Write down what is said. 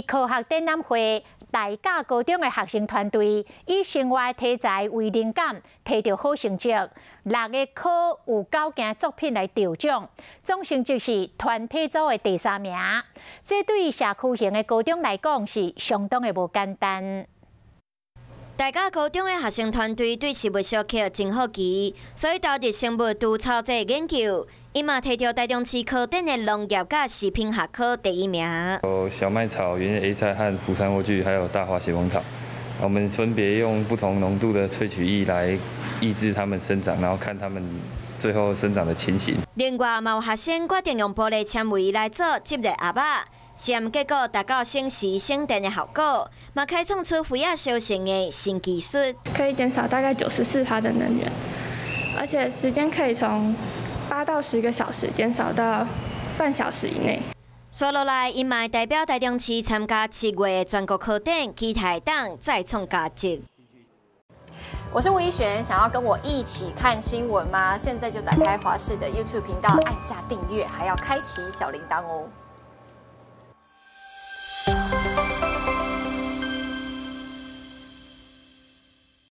科學展覽會，大甲高中的學生團隊以生活題材為靈感，提著好成績，六个科有九件作品來得獎，總成績是團體組的第三名。這對社區型的高中來講是相當的無簡單。大甲高中的學生團隊對食物小克真好奇，所以投入生物除草劑研究。𪜶嘛提著台中市科展的農業佮食品學科第一名。有小麥草、圓葉 A 菜和福山莴苣，還有大華協豐草。我們分別用不同濃度的萃取液來抑制它們生長，然後看它們最後生長的情形。另外，嘛有學生決定用玻璃纖維來做集熱盒仔，實驗結果達到省時省電的效果，嘛開創出飛仔燒成的新技術。可以減少大概94%的能源，而且時間可以從8到10個小時減少到半小時以內。紲落來，𪜶嘛代表台中市參加7月的全國科展，期待當再創佳績。我是吳怡璇，想要跟我一起看新聞嗎？現在就打開華視的 YouTube 頻道，按下訂閱，還要開啟小鈴鐺哦。